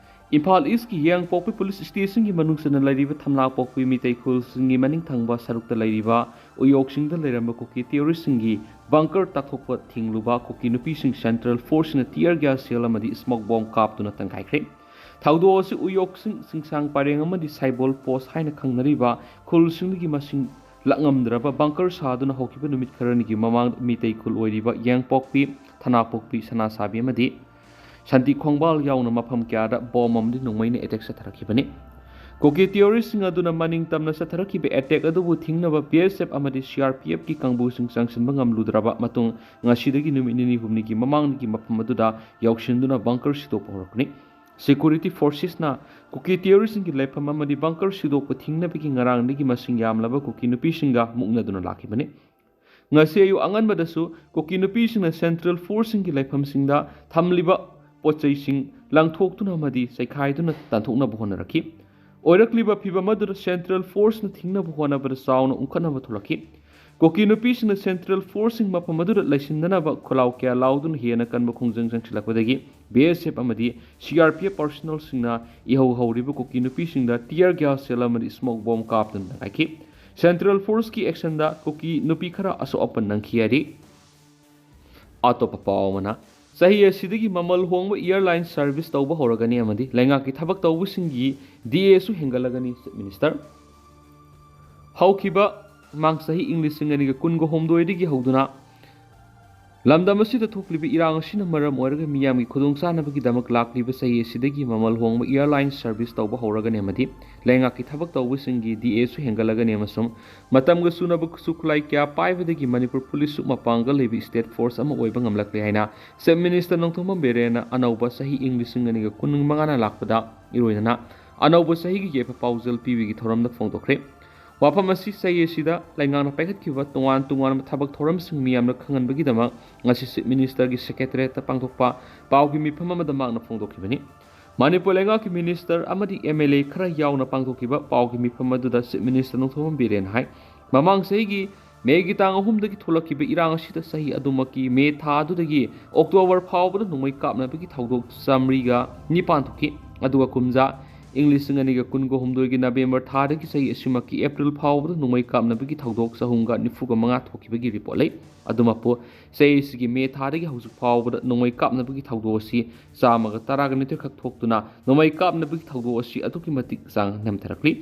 ꯏꯝꯐꯥꯜ ꯏꯁ꯭ꯠꯀꯤ ꯌꯥꯡꯄꯣꯛꯄꯤ ꯄꯨꯂꯤꯁ ꯁ꯭ꯇꯦꯁꯟꯒꯤ ꯃꯅꯨꯡ ꯆꯟꯅ ꯂꯩꯔꯤꯕ ꯊꯝꯅꯥꯄꯣꯛꯄꯤ ꯃꯤꯇꯩ ꯈꯨꯜꯁꯤꯡꯒꯤ ꯃꯅꯤꯡ ꯊꯪꯕ ꯁꯔꯨꯛꯇ ꯂꯩꯔꯤꯕ ꯎꯌꯣꯛꯁꯤꯡꯗ ꯂꯩꯔꯝꯕ ꯀꯨꯀꯤ ꯇꯤꯑꯣꯔꯤꯁ꯭ꯠꯁꯤꯡꯒꯤ ꯕꯪꯀꯔ ꯇꯥꯛꯊꯣꯛꯄ ꯊꯤꯡꯂꯨꯕ ꯀꯨꯀꯤ ꯅꯨꯄꯤꯁꯤꯡ ꯁꯦꯟꯇ꯭ꯔꯦꯜ ꯐꯣꯔꯁꯁꯤꯡꯅ ꯇꯤꯌꯔ ꯒ꯭ꯌꯥꯁ ꯁꯦꯜ ꯑꯃꯗꯤ ꯁ꯭ꯃꯣꯛ ꯕꯣꯝ ꯀꯥꯞꯇꯨꯅ ꯇꯪꯈꯥꯏꯈ꯭ꯔꯦ꯫ ꯊꯧꯗꯣꯛ ꯑꯁꯤ ꯎꯌꯣꯛꯁꯤꯡ, ꯁꯤꯡꯁꯥꯡ ꯄꯔꯦꯡ ꯑꯃꯗꯤ ꯁꯥꯏꯕꯣꯜ ꯄꯣꯁ꯭ꯠ ꯍꯥꯏꯅ ꯈꯪꯅꯔꯤꯕ ꯈꯨꯜꯁꯤꯡꯗꯒꯤ ꯃꯁꯤꯡ ꯂꯥꯛꯉꯝꯗ꯭ꯔꯕ ꯕꯪꯀꯔ ꯁꯥꯗꯨꯅ ꯍꯧꯈꯤꯕ ꯅꯨꯃꯤꯠ ꯈꯔꯅꯤꯒꯤ ꯃꯃꯥꯡꯗ ꯃꯤꯇꯩ ꯈꯨꯜ ꯑꯣꯏꯔꯤꯕ ꯌꯥꯡꯄꯣꯛꯄꯤ, ꯊꯅꯥꯄꯣꯛꯄꯤ, ꯁꯅꯥꯁꯥꯕꯤ ꯑꯃꯗꯤ ꯁꯥꯟꯇꯤ ꯈꯣꯡꯕꯥꯜ ꯌꯥꯎꯅ ꯃꯐꯝ ꯀꯌꯥꯗ ꯕꯣꯝ ꯑꯃꯗꯤ ꯅꯣꯡꯃꯩꯅ ꯑꯦꯇꯦꯛ ꯆꯠꯊꯔꯛꯈꯤꯕꯅꯤ꯫ ꯀꯨꯀꯤ ꯇꯤꯑꯣꯔꯤꯁ꯭ꯠꯁꯤꯡ ꯑꯗꯨꯅ ꯃꯅꯤꯡ ꯇꯝꯅ ꯆꯠꯊꯔꯛꯈꯤꯕ ꯑꯦꯇꯦꯛ ꯑꯗꯨꯕꯨ ꯊꯤꯡꯅꯕ ꯕꯤ ꯑꯦꯁ ꯑꯦꯐ ꯑꯃꯗꯤ ꯁꯤ ꯑꯥꯔ ꯄꯤ ꯑꯦꯐꯀꯤ ꯀꯥꯡꯕꯨꯁꯤꯡ ꯆꯪꯁꯤꯟꯕ ꯉꯝꯂꯨꯗ꯭ꯔꯕ ꯃꯇꯨꯡ ꯉꯁꯤꯗꯒꯤ ꯅꯨꯃꯤꯠ ꯅꯤꯅꯤ ꯍꯨꯝꯅꯤꯒꯤ ꯃꯃꯥꯡꯗꯒꯤ ꯃꯐꯝ ꯑꯗꯨꯗ ꯌꯧꯁꯤꯟꯗꯨꯅ ꯕꯪꯀꯔ ꯁꯤꯗꯣꯛꯄ ꯍꯧꯔꯛꯄꯅꯤ꯫ ꯁꯦꯀ꯭ꯌꯨꯔꯤꯇꯤ ꯐꯣꯔꯁꯦꯁꯅ ꯀꯨꯀꯤ ꯇꯤꯑꯣꯔꯤꯁ꯭ꯠꯁꯤꯡꯒꯤ ꯂꯩꯐꯝ ꯑꯃꯗꯤ ꯕꯪꯀꯔ ꯁꯤꯗꯣꯛꯄ ꯊꯤꯡꯅꯕꯒꯤ ꯉꯔꯥꯡꯗꯒꯤ ꯃꯁꯤꯡ ꯌꯥꯝꯂꯕ ꯀꯨꯀꯤ ꯅꯨꯄꯤꯁꯤꯡꯒ ꯃꯨꯛꯅꯗꯨꯅ ꯂꯥꯛꯈꯤꯕꯅꯤ꯫ ꯉꯁꯤ ꯑꯌꯨꯛ ꯑꯉꯟꯕꯗꯁꯨ ꯀꯨꯀꯤ ꯅꯨꯄꯤꯁꯤꯡꯅ ꯁꯦꯟꯇ꯭ꯔꯦꯜ ꯐꯣꯔꯁꯁꯤꯡꯒꯤ ꯂꯩꯐꯝꯁꯤꯡꯗ ꯊꯝꯂꯤꯕ ꯄꯣꯠꯆꯩꯁꯤꯡ ꯂꯪꯊꯣꯛꯇꯨꯅ ꯑꯃꯗꯤ ꯆꯩꯈꯥꯏꯗꯨꯅ ꯇꯥꯟꯊꯣꯛꯅꯕ ꯍꯣꯠꯅꯔꯛꯈꯤ꯫ ꯑꯣꯏꯔꯛꯂꯤꯕ ꯐꯤꯚꯝ ꯑꯗꯨꯗ ꯁꯦꯟꯇ꯭ꯔꯦꯜ ꯐꯣꯔꯁꯅ ꯊꯤꯡꯅꯕ ꯍꯣꯠꯅꯕꯗ ꯆꯥꯎꯅ ꯎꯪꯈꯠꯅꯕ ꯊꯣꯛꯂꯛꯈꯤ꯫ ꯀꯨꯀꯤ ꯅꯨꯄꯤꯁꯤꯡꯅ ꯁꯦꯟꯇ꯭ꯔꯦꯜ ꯐꯣꯔꯁꯁꯤꯡ ꯃꯐꯝ ꯑꯗꯨꯗ ꯂꯩꯁꯤꯟꯗꯅꯕ ꯈꯣꯜꯂꯥꯎ ꯀꯌꯥ ꯂꯥꯎꯗꯨꯅ ꯍꯦꯟꯅ ꯀꯟꯕ ꯈꯣꯡꯖꯪ ꯆꯪꯁꯤꯜꯂꯛꯄꯗꯒꯤ ꯕꯤ ꯑꯦꯁ ꯑꯦꯐ ꯑꯃꯗꯤ ꯁꯤ ꯑꯥꯔ ꯄꯤ ꯑꯦꯐ ꯄꯥꯔꯁꯣꯅꯦꯜꯁꯤꯡꯅ ꯏꯍꯧ ꯍꯧꯔꯤꯕ ꯀꯨꯀꯤ ꯅꯨꯄꯤꯁꯤꯡꯗ ꯇꯤꯌꯔ ꯒ꯭ꯌꯥꯁ ꯁꯦꯜ ꯑꯃꯗꯤ ꯁ꯭ꯃꯣꯛ ꯕꯣꯝ ꯀꯥꯞꯇꯨꯅ ꯇꯪꯈꯥꯏꯈꯤ꯫ ꯁꯦꯟꯇ꯭ꯔꯦꯜ ꯐꯣꯔꯁꯀꯤ ꯑꯦꯛꯁꯟꯗ ꯀꯨꯀꯤ ꯅꯨꯄꯤ ꯈꯔ ꯑꯁꯣꯛ ꯑꯄꯟ ꯅꯪꯈꯤ ꯍꯥꯏꯔꯤ꯫ ꯑꯇꯣꯞꯄ ꯄꯥꯎ ꯑꯃꯅ, ꯆꯍꯤ ꯑꯁꯤꯗꯒꯤ ꯃꯃꯜ ꯍꯣꯡꯕ ꯑꯦꯌꯔꯂꯥꯏꯟ ꯁꯔꯚꯤꯁ ꯇꯧꯕ ꯍꯧꯔꯒꯅꯤ ꯑꯃꯗꯤ ꯂꯩꯉꯥꯛꯀꯤ ꯊꯕꯛ ꯇꯧꯕꯁꯤꯡꯒꯤ ꯗꯤ ꯑꯦꯁꯨ ꯍꯦꯟꯒꯠꯂꯒꯅꯤ, ꯆꯤꯐ ꯃꯤꯅꯤꯁꯇꯔ꯫ ꯍꯧꯈꯤꯕ ꯃꯃꯥꯡ ꯆꯍꯤ ꯏꯪ ꯂꯤꯁꯤꯡ ꯑꯅꯤꯒ ꯀꯨꯟꯒ ꯍꯨꯝꯗꯣꯏꯗꯒꯤ ꯍꯧꯗꯨꯅ ꯂꯝꯗꯝ ꯑꯁꯤꯗ ꯊꯣꯛꯂꯤꯕ ꯏꯔꯥꯡ ꯑꯁꯤꯅ ꯃꯔꯝ ꯑꯣꯏꯔꯒ ꯃꯤꯌꯥꯝꯒꯤ ꯈꯨꯗꯣꯡꯆꯥꯅꯕꯒꯤꯗꯃꯛ ꯂꯥꯛꯂꯤꯕ ꯆꯍꯤ ꯑꯁꯤꯗꯒꯤ ꯃꯃꯜ ꯍꯣꯡꯕ airline service ꯇꯧꯕ ꯍꯧꯔꯒꯅꯤ ꯑꯃꯗꯤ ꯂꯩꯉꯥꯛꯀꯤ ꯊꯕꯛ ꯇꯧꯕꯁꯤꯡꯒꯤ D Aꯁꯨ ꯍꯦꯟꯒꯠꯂꯒꯅꯤ ꯑꯃꯁꯨꯡ ꯃꯇꯝꯒ ꯆꯨꯅꯕ ꯈꯨꯠꯁꯨ ꯈꯨꯠꯂꯥꯏ ꯀꯌꯥ ꯄꯥꯏꯕꯗꯒꯤ ꯃꯅꯤꯄꯨꯔ ꯄꯨꯂꯤꯁꯁꯨ ꯃꯄꯥꯡꯒꯜ ꯂꯩꯕ state force ꯑꯃ ꯑꯣꯏꯕ ꯉꯝꯂꯛꯂꯦ ꯍꯥꯏꯅ Chief Minister ꯅꯣꯡꯊꯣꯝꯕꯝ ꯕꯤꯔꯦꯟꯅ ꯑꯅꯧꯕ ꯆꯍꯤ ꯏꯪ ꯂꯤꯁꯤꯡ ꯑꯅꯤꯒ ꯀꯨꯟ ꯃꯉꯥꯅ ꯂꯥꯛꯄꯗ ꯏꯔꯣꯏꯅꯅ ꯑꯅꯧꯕ ꯆꯍꯤꯒꯤ ꯌꯥꯏꯐ ꯄꯥꯎꯖꯦꯜ ꯄꯤꯕꯒꯤ ꯊꯧꯔꯝꯗ ꯐꯣꯡꯗꯣꯛꯈ꯭ꯔꯦ꯫ ꯋꯥꯐꯝ ꯑꯁꯤ ꯆꯍꯤ ꯑꯁꯤꯗ ꯂꯩꯉꯥꯛꯅ ꯄꯥꯏꯈꯠꯈꯤꯕ ꯇꯣꯉꯥꯟ ꯇꯣꯉꯥꯟꯕ ꯊꯕꯛ ꯊꯧꯔꯝꯁꯤꯡ ꯃꯤꯌꯥꯝꯅ ꯈꯪꯍꯟꯕꯒꯤꯗꯃꯛ ꯉꯁꯤ Chief Ministerꯒꯤ Secretariatꯇ ꯄꯥꯡꯊꯣꯛꯄ ꯄꯥꯎꯒꯤ ꯃꯤꯐꯝ ꯑꯃꯗ ꯃꯍꯥꯛꯅ ꯐꯣꯡꯗꯣꯛꯈꯤꯕꯅꯤ꯫ ꯃꯅꯤꯄꯨꯔ ꯂꯩꯉꯥꯛꯀꯤ minister ꯑꯃꯗꯤ M L A ꯈꯔ ꯌꯥꯎꯅ ꯄꯥꯡꯊꯣꯛꯈꯤꯕ ꯄꯥꯎꯒꯤ ꯃꯤꯐꯝ ꯑꯗꯨꯗ Chief Minister ꯅꯣꯡꯊꯣꯝꯕꯝ ꯕꯤꯔꯦꯟ ꯍꯥꯏ, ꯃꯃꯥꯡ ꯆꯍꯤꯒꯤ ꯃꯦꯒꯤ ꯇꯥꯡ ꯑꯍꯨꯝꯗꯒꯤ ꯊꯣꯛꯂꯛꯈꯤꯕ ꯏꯔꯥꯡ ꯑꯁꯤꯗ ꯆꯍꯤ ꯑꯗꯨꯃꯛꯀꯤ ꯃꯦ ꯊꯥ ꯑꯗꯨꯗꯒꯤ ꯑꯣꯛꯇꯣꯕꯔ ꯐꯥꯎꯕꯗ ꯅꯣꯡꯃꯩ ꯀꯥꯞꯅꯕꯒꯤ ꯊꯧꯗꯣꯛ ꯆꯥꯃꯔꯤꯒ ꯅꯤꯄꯥꯟ ꯊꯣꯛꯈꯤ꯫ ꯑꯗꯨꯒ ꯀꯨꯝꯖꯥ ꯏꯪ ꯂꯤꯁꯤꯡ ꯑꯅꯤꯒ ꯀꯨꯟꯒ ꯍꯨꯝꯗꯣꯏꯒꯤ ꯅꯕꯦꯝꯕꯔ ꯊꯥꯗꯒꯤ ꯆꯍꯤ ꯑꯁꯤꯃꯛꯀꯤ ꯑꯦꯄ꯭ꯔꯤꯜ ꯐꯥꯎꯕꯗ ꯅꯣꯡꯃꯩ ꯀꯥꯞꯅꯕꯒꯤ ꯊꯧꯗꯣꯛ ꯆꯍꯨꯝꯒ ꯅꯤꯐꯨꯒ ꯃꯉꯥ ꯊꯣꯛꯈꯤꯕꯒꯤ report ꯂꯩ꯫ ꯑꯗꯨꯃꯛꯄꯨ ꯆꯍꯤ ꯑꯁꯤꯒꯤ ꯃꯦ ꯊꯥꯗꯒꯤ ꯍꯧꯖꯤꯛ ꯐꯥꯎꯕꯗ ꯅꯣꯡꯃꯩ ꯀꯥꯞꯅꯕꯒꯤ ꯊꯧꯗꯣꯛ ꯑꯁꯤ ꯆꯥꯝꯃꯒ ꯇꯔꯥꯒ ꯅꯤꯊꯣꯏ ꯈꯛ ꯊꯣꯛꯇꯨꯅ ꯅꯣꯡꯃꯩ ꯀꯥꯞꯅꯕꯒꯤ ꯊꯧꯗꯣꯛ ꯑꯁꯤ ꯑꯗꯨꯛꯀꯤ ꯃꯇꯤꯛ ꯆꯥꯡ ꯅꯦꯝꯊꯔꯛꯂꯤ꯫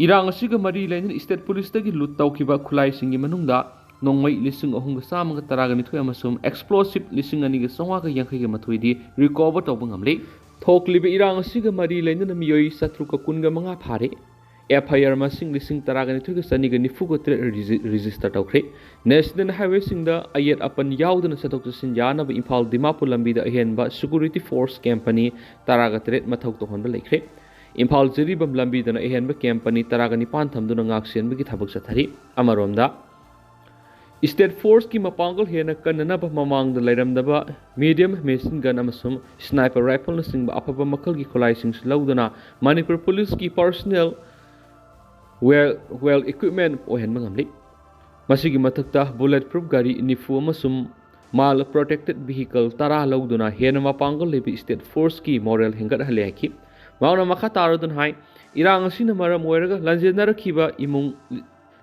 ꯏꯔꯥꯡ ꯑꯁꯤꯒ ꯃꯔꯤ ꯂꯩꯅꯅ state policeꯇꯒꯤ loot ꯇꯧꯈꯤꯕ ꯈꯨꯠꯂꯥꯏꯁꯤꯡꯒꯤ ꯃꯅꯨꯡꯗ ꯅꯣꯡꯃꯩ ꯂꯤꯁꯤꯡ ꯑꯍꯨꯝꯒ ꯆꯥꯝꯃꯒ ꯇꯔꯥꯒ ꯅꯤꯊꯣꯏ ꯑꯃꯁꯨꯡ explosive ꯂꯤꯁꯤꯡ ꯑꯅꯤꯒ ꯆꯥꯝꯃꯉꯥꯒ ꯌꯥꯡꯈꯩꯒ ꯃꯥꯊꯣꯏꯗꯤ recover ꯇꯧꯕ ꯉꯝꯂꯦ꯫ ꯊꯣꯛꯂꯤꯕ ꯏꯔꯥꯡ ꯑꯁꯤꯒ ꯃꯔꯤ ꯂꯩꯅꯅ ꯃꯤꯑꯣꯏ ꯆꯥꯇ꯭ꯔꯨꯛꯀ ꯀꯨꯟꯒ ꯃꯉꯥ ꯐꯥꯔꯦ꯫ F I R ꯃꯁꯤꯡ ꯂꯤꯁꯤꯡ ꯇꯔꯥꯒ ꯅꯤꯊꯣꯏꯒ ꯆꯅꯤꯒ ꯅꯤꯐꯨꯒ ꯇꯔꯦꯠ ꯔꯦꯖꯤ-, register ꯇꯧꯈ꯭ꯔꯦ꯫ National highwayꯁꯤꯡꯗ ꯑꯌꯦꯠ ꯑꯄꯟ ꯌꯥꯎꯗꯅ ꯆꯠꯊꯣꯛ ꯆꯠꯁꯤꯟ ꯌꯥꯅꯕ ꯏꯝꯐꯥꯜ ꯗꯤꯃꯥꯄꯨꯔ ꯂꯝꯕꯤꯗ ꯑꯍꯦꯟꯕ security force company ꯇꯔꯥꯒ ꯇꯔꯦꯠ ꯃꯊꯧ ꯇꯧꯍꯟꯕ ꯂꯩꯈ꯭ꯔꯦ꯫ ꯏꯝꯐꯥꯜ ꯖꯤꯔꯤꯕꯥꯝ ꯂꯝꯕꯤꯗꯅ ꯑꯍꯦꯟꯕ company ꯇꯔꯥꯒ ꯅꯤꯄꯥꯟ ꯊꯝꯗꯨꯅ ꯉꯥꯛ ꯁꯦꯟꯕꯒꯤ ꯊꯕꯛ ꯆꯠꯊꯔꯤ꯫ ꯑꯃꯔꯣꯝꯗ, state forceꯀꯤ ꯃꯄꯥꯡꯒꯜ ꯍꯦꯟꯅ ꯀꯟꯅꯅꯕ ꯃꯃꯥꯡꯗ ꯂꯩꯔꯝꯗꯕ medium machine gun ꯑꯃꯁꯨꯡ sniper rifleꯅꯆꯤꯡꯕ ꯑꯐꯕ ꯃꯈꯜꯒꯤ ꯈꯨꯠꯂꯥꯏꯁꯤꯡꯁꯨ ꯂꯧꯗꯨꯅ ꯃꯅꯤꯄꯨꯔ ꯄꯨꯂꯤꯁꯀꯤ personnel well, well equipment ꯑꯣꯏꯍꯟꯕ ꯉꯝꯂꯤ꯫ ꯃꯁꯤꯒꯤ ꯃꯊꯛꯇ bullet proof ꯒꯥꯔꯤ ꯅꯤꯐꯨ ꯑꯃꯁꯨꯡ ꯃꯥꯜ protected vehicle ꯇꯔꯥ ꯂꯧꯗꯨꯅ ꯍꯦꯟꯅ ꯃꯄꯥꯡꯒꯜ ꯂꯩꯕ state forceꯀꯤ morale ꯍꯦꯟꯒꯠꯍꯜꯂꯦ ꯍꯥꯏꯈꯤ꯫ ꯃꯍꯥꯛꯅ ꯃꯈꯥ ꯇꯥꯔꯗꯨꯅ ꯍꯥꯏ, ꯏꯔꯥꯡ ꯑꯁꯤꯅ ꯃꯔꯝ ꯑꯣꯏꯔꯒ ꯂꯥꯟꯖꯦꯟꯅꯔꯛꯈꯤꯕ ꯏꯃꯨꯡ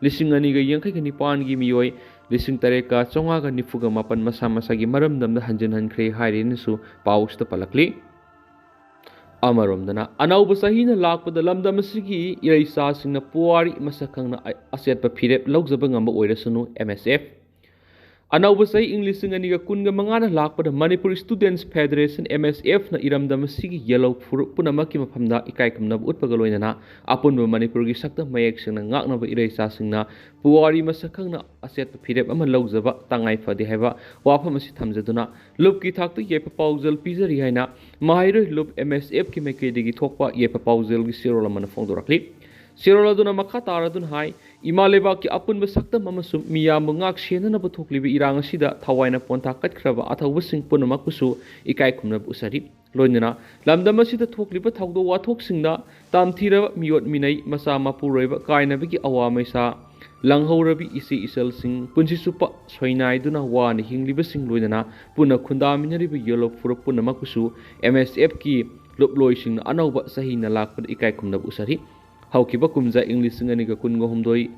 ꯂꯤꯁꯤꯡ ꯑꯅꯤꯒ ꯌꯥꯡꯈꯩꯒ ꯅꯤꯄꯥꯟꯒꯤ ꯃꯤꯑꯣꯏ ꯂꯤꯁꯤꯡ ꯇꯔꯦꯠꯀ ꯆꯥꯝꯃꯉꯥꯒ ꯅꯤꯐꯨꯒ ꯃꯥꯄꯟ ꯃꯁꯥ ꯃꯁꯥꯒꯤ ꯃꯔꯝꯗꯝꯗ ꯍꯟꯖꯤꯟꯍꯟꯈ꯭ꯔꯦ ꯍꯥꯏꯔꯦꯅꯁꯨ ꯄꯥꯎ ꯑꯁꯤꯗ ꯄꯜꯂꯛꯂꯤ꯫ ꯑꯃꯔꯣꯝꯗꯅ, ꯑꯅꯧꯕ ꯆꯍꯤꯅ ꯂꯥꯛꯄꯗ ꯂꯝꯗꯝ ꯑꯁꯤꯒꯤ ꯏꯔꯩꯆꯥꯁꯤꯡꯅ ꯄꯨꯋꯥꯔꯤ ꯃꯁꯛ ꯈꯪꯅ ꯑ-, ꯑꯆꯦꯠꯄ ꯐꯤꯔꯦꯞ ꯂꯧꯖꯕ ꯉꯝꯕ ꯑꯣꯏꯔꯁꯅꯨ, M S F꯫ ꯑꯅꯧꯕ ꯆꯍꯤ ꯏꯪ ꯂꯤꯁꯤꯡ ꯑꯅꯤꯒ ꯀꯨꯟꯒ ꯃꯉꯥꯅ ꯂꯥꯛꯄꯗ ꯃꯅꯤꯄꯨꯔ ꯁ꯭ꯇꯨꯗꯦꯟꯠꯁ ꯐꯦꯗꯔꯦꯁꯟ, ꯑꯦꯝ ꯑꯦꯁ ꯑꯦꯐꯅ ꯏꯔꯝꯗꯝ ꯑꯁꯤꯒꯤ ꯌꯦꯜꯍꯧ ꯐꯨꯔꯨꯞ ꯄꯨꯝꯅꯃꯛꯀꯤ ꯃꯐꯝꯗ ꯏꯀꯥꯏ ꯈꯨꯝꯅꯕ ꯎꯠꯄꯒ ꯂꯣꯏꯅꯅ ꯑꯄꯨꯟꯕ ꯃꯅꯤꯄꯨꯔꯒꯤ ꯁꯛꯇꯝ ꯃꯌꯦꯛ ꯁꯦꯡꯅ ꯉꯥꯛꯅꯕ ꯏꯔꯩꯆꯥꯁꯤꯡꯅ ꯄꯨꯋꯥꯔꯤ ꯃꯁꯛ ꯈꯪꯅ ꯑꯆꯦꯠꯄ ꯐꯤꯔꯦꯞ ꯑꯃ ꯂꯧꯖꯕ ꯇꯉꯥꯏ ꯐꯗꯦ ꯍꯥꯏꯕ ꯋꯥꯐꯝ ꯑꯁꯤ ꯊꯝꯖꯗꯨꯅ ꯂꯨꯞꯀꯤ ꯊꯥꯛꯇ ꯌꯥꯏꯐ ꯄꯥꯎꯖꯦꯜ ꯄꯤꯖꯔꯤ ꯍꯥꯏꯅ ꯃꯍꯩꯔꯣꯏ ꯂꯨꯞ ꯑꯦꯝ ꯑꯦꯁ ꯑꯦꯐꯀꯤ ꯃꯥꯏꯀꯩꯗꯒꯤ ꯊꯣꯛꯄ ꯌꯥꯏꯐ ꯄꯥꯎꯖꯦꯜꯒꯤ ꯆꯦꯔꯣꯜ ꯑꯃꯅ ꯐꯣꯡꯗꯣꯔꯛꯂꯤ꯫ ꯆꯦꯔꯣꯜ ꯑꯗꯨꯅ ꯃꯈꯥ ꯇꯥꯔꯗꯨꯅ ꯍꯥꯏ, ꯏꯃꯥ ꯂꯩꯕꯥꯛꯀꯤ ꯑꯄꯨꯟꯕ ꯁꯛꯇꯝ ꯑꯃꯁꯨꯡ ꯃꯤꯌꯥꯝꯕꯨ ꯉꯥꯛ ꯁꯦꯟꯅꯅꯕ ꯊꯣꯛꯂꯤꯕ ꯏꯔꯥꯡ ꯑꯁꯤꯗ ꯊꯋꯥꯏꯅ ꯄꯣꯟꯊꯥ ꯀꯠꯈ꯭ꯔꯕ ꯑꯊꯧꯕꯁꯤꯡ ꯄꯨꯝꯅꯃꯛꯄꯨꯁꯨ ꯏꯀꯥꯏ ꯈꯨꯝꯅꯕ ꯎꯠꯆꯔꯤ꯫ ꯂꯣꯏꯅꯅ ꯂꯝꯗꯝ ꯑꯁꯤꯗ ꯊꯣꯛꯂꯤꯕ ꯊꯧꯗꯣꯛ ꯋꯥꯊꯣꯛꯁꯤꯡꯗ ꯇꯝꯊꯤꯔꯕ ꯃꯤꯑꯣꯠ ꯃꯤꯅꯩ, ꯃꯆꯥ ꯃꯄꯨꯔꯣꯏꯕ ꯀꯥꯏꯅꯕꯒꯤ ꯑꯋꯥ ꯃꯩꯁꯥ ꯂꯥꯡꯍꯧꯔꯕꯤ ꯏꯆꯦ ꯏꯆꯜꯁꯤꯡ, ꯄꯨꯟꯁꯤ ꯆꯨꯞꯄ ꯁꯣꯏꯅꯥꯏꯗꯨꯅ ꯋꯥꯅ ꯍꯤꯡꯂꯤꯕꯁꯤꯡ, ꯂꯣꯏꯅꯅ ꯄꯨꯟꯅ ꯈꯨꯟꯗꯥꯃꯤꯟꯅꯔꯤꯕ ꯌꯦꯜꯍꯧ ꯐꯨꯔꯨꯞ ꯄꯨꯝꯅꯃꯛꯄꯨꯁꯨ ꯑꯦꯝ ꯑꯦꯁ ꯑꯦꯐꯀꯤ ꯂꯨꯞꯂꯣꯏꯁꯤꯡꯅ ꯑꯅꯧꯕ ꯆꯍꯤꯅ ꯂꯥꯛꯄꯗ ꯏꯀꯥꯏ ꯈꯨꯝꯅꯕ ꯎꯠꯆꯔꯤ꯫ ꯍꯧꯈꯤꯕ ꯀꯨꯝꯖꯥ ꯏꯪ ꯂꯤꯁꯤꯡ ꯑꯅꯤꯒ ꯀꯨꯟꯒ ꯍꯨꯝꯗꯣꯏ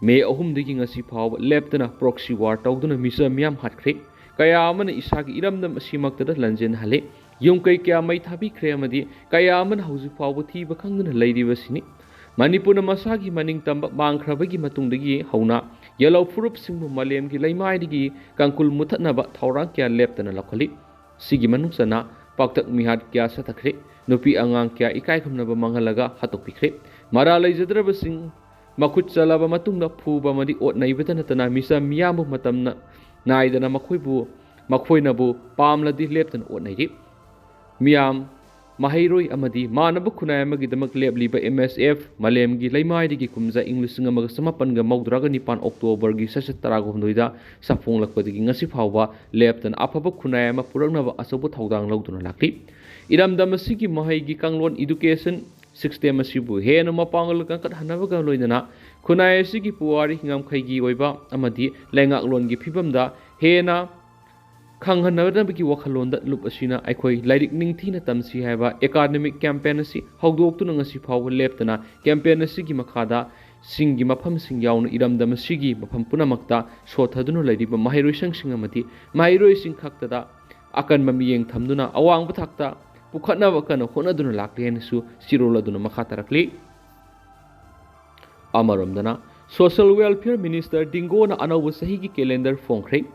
ꯃꯦ ꯑꯍꯨꯝꯗꯒꯤ ꯉꯁꯤ ꯐꯥꯎꯕ ꯂꯦꯞꯇꯅ proxy war ꯇꯧꯗꯨꯅ ꯃꯤꯆꯝ ꯃꯤꯌꯥꯝ ꯍꯥꯠꯈ꯭ꯔꯦ꯫ ꯀꯌꯥ ꯑꯃꯅ ꯏꯁꯥꯒꯤ ꯏꯔꯝꯗꯝ ꯑꯁꯤꯃꯛꯇꯗ ꯂꯥꯟꯖꯦꯟꯍꯜꯂꯦ꯫ ꯌꯨꯝ ꯀꯩ ꯀꯌꯥ ꯃꯩ ꯊꯥꯕꯤꯈ꯭ꯔꯦ ꯑꯃꯗꯤ ꯀꯌꯥ ꯑꯃꯅ ꯍꯧꯖꯤꯛ ꯐꯥꯎꯕ ꯊꯤꯕ ꯈꯪꯗꯅ ꯂꯩꯔꯤꯕꯁꯤꯅꯤ꯫ ꯃꯅꯤꯄꯨꯔꯅ ꯃꯁꯥꯒꯤ ꯃꯅꯤꯡ ꯇꯝꯕ ꯃꯥꯡꯈ꯭ꯔꯕꯒꯤ ꯃꯇꯨꯡꯗꯒꯤ ꯍꯧꯅ ꯌꯦꯜꯍꯧ ꯐꯨꯔꯨꯞꯁꯤꯡꯕꯨ ꯃꯥꯂꯦꯝꯒꯤ ꯂꯩꯃꯥꯏꯗꯒꯤ ꯀꯥꯡꯈꯨꯜ ꯃꯨꯊꯠꯅꯕ ꯊꯧꯔꯥꯡ ꯀꯌꯥ ꯂꯦꯞꯇꯅ ꯂꯧꯈꯠꯂꯤ꯫ ꯁꯤꯒꯤ ꯃꯅꯨꯡ ꯆꯟꯅ ꯄꯥꯛꯇꯛ ꯃꯤꯍꯥꯠ ꯀꯌꯥ ꯆꯠꯊꯈ꯭ꯔꯦ꯫ ꯅꯨꯄꯤ ꯑꯉꯥꯡ ꯀꯌꯥ ꯏꯀꯥꯏ ꯈꯨꯝꯅꯕ ꯃꯥꯡꯍꯜꯂꯒ ꯍꯥꯠꯇꯣꯛꯄꯤꯈ꯭ꯔꯦ꯫ ꯃꯔꯥꯜ ꯂꯩꯖꯗ꯭ꯔꯕꯁꯤꯡ ꯃꯈꯨꯠ ꯆꯠꯂꯕ ꯃꯇꯨꯡꯗ ꯐꯨꯕ ꯑꯃꯗꯤ ꯑꯣꯠ ꯅꯩꯕꯇ ꯅꯠꯇꯅ ꯃꯤꯆꯝ ꯃꯤꯌꯥꯝꯕꯨ ꯃꯇꯝꯅ ꯅꯥꯏꯗꯅ ꯃꯈꯣꯏꯕꯨ, ꯃꯈꯣꯏꯅꯕꯨ ꯄꯥꯝꯂꯗꯤ ꯂꯦꯞꯇꯅ ꯑꯣꯠ ꯅꯩꯔꯤ꯫ ꯃꯤꯌꯥꯝ, ꯃꯍꯩꯔꯣꯏ ꯑꯃꯗꯤ ꯃꯥꯟꯅꯕ ꯈꯨꯟꯅꯥꯏ ꯑꯃꯒꯤꯗꯃꯛ ꯂꯦꯞꯂꯤꯕ ꯑꯦꯝ ꯑꯦꯁ ꯑꯦꯐ ꯃꯥꯂꯦꯝꯒꯤ ꯂꯩꯃꯥꯏꯗꯒꯤ ꯀꯨꯝꯖꯥ ꯏꯪ ꯂꯤꯁꯤꯡ ꯑꯃꯒ ꯆꯃꯥꯄꯟꯒ ꯃꯧꯗ꯭ꯔꯥꯒ ꯅꯤꯄꯥꯟ ꯑꯣꯛꯇꯣꯕꯔꯒꯤ ꯆꯩꯆꯠ ꯇꯔꯥꯒ ꯍꯨꯝꯗꯣꯏꯗ ꯁꯥꯐꯣꯡꯂꯛꯄꯗꯒꯤ ꯉꯁꯤ ꯐꯥꯎꯕ ꯂꯦꯞꯇꯅ ꯑꯐꯕ ꯈꯨꯟꯅꯥꯏ ꯑꯃ ꯄꯨꯔꯛꯅꯕ ꯑꯆꯧꯕ ꯊꯧꯗꯥꯡ ꯂꯧꯗꯨꯅ ꯂꯥꯛꯂꯤ꯫ ꯏꯔꯝꯗꯝ ꯑꯁꯤꯒꯤ ꯃꯍꯩꯒꯤ ꯀꯥꯡꯂꯣꯟ education system ꯑꯁꯤꯕꯨ ꯍꯦꯟꯅ ꯃꯄꯥꯡꯒꯜ ꯀꯟꯈꯠꯍꯟꯅꯕꯒ ꯂꯣꯏꯅꯅ ꯈꯨꯟꯅꯥꯏ ꯑꯁꯤꯒꯤ ꯄꯨꯋꯥꯔꯤ ꯉꯝꯈꯩꯒꯤ ꯑꯣꯏꯕ ꯑꯃꯗꯤ ꯂꯩꯉꯥꯛꯂꯣꯟꯒꯤ ꯐꯤꯕꯝꯗ ꯍꯦꯟꯅ ꯈꯪꯍꯟꯅꯅꯕꯒꯤ ꯋꯥꯈꯜꯂꯣꯟꯗ ꯂꯨꯞ ꯑꯁꯤꯅ ꯑꯩꯈꯣꯏ ꯂꯥꯏꯔꯤꯛ ꯅꯤꯡꯊꯤꯅ ꯇꯝꯁꯤ ꯍꯥꯏꯕ academic campaign ꯑꯁꯤ ꯍꯧꯗꯣꯛꯇꯨꯅ ꯉꯁꯤ ꯐꯥꯎꯕ ꯂꯦꯞꯇꯅ campaign ꯑꯁꯤꯒꯤ ꯃꯈꯥꯗ ꯁꯤꯡꯒꯤ ꯃꯐꯝꯁꯤꯡ ꯌꯥꯎꯅ ꯏꯔꯝꯗꯝ ꯑꯁꯤꯒꯤ ꯃꯐꯝ ꯄꯨꯝꯅꯃꯛꯇ ꯁꯣꯠꯊꯗꯨꯅ ꯂꯩꯔꯤꯕ ꯃꯍꯩꯔꯣꯏꯁꯪꯁꯤꯡ ꯑꯃꯗꯤ ꯃꯍꯩꯔꯣꯏꯁꯤꯡ ꯈꯛꯇꯗ ꯑꯀꯟꯕ ꯃꯤꯠꯌꯦꯡ ꯊꯝꯗꯨꯅ ꯑꯋꯥꯡꯕ ꯊꯥꯛꯇ ꯄꯨꯈꯠꯅꯕ ꯀꯟꯅ ꯍꯣꯠꯅꯗꯨꯅ ꯂꯥꯛꯂꯤ ꯍꯥꯏꯅꯁꯨ ꯆꯦꯔꯣꯜ ꯑꯗꯨꯅ ꯃꯈꯥ ꯇꯥꯔꯛꯂꯤ꯫ ꯑꯃꯔꯣꯝꯗꯅ Social Welfare Minister ꯗꯤꯡꯒꯣꯅ ꯑꯅꯧꯕ ꯆꯍꯤꯒꯤ calendar ꯐꯣꯡꯈ꯭ꯔꯦ꯫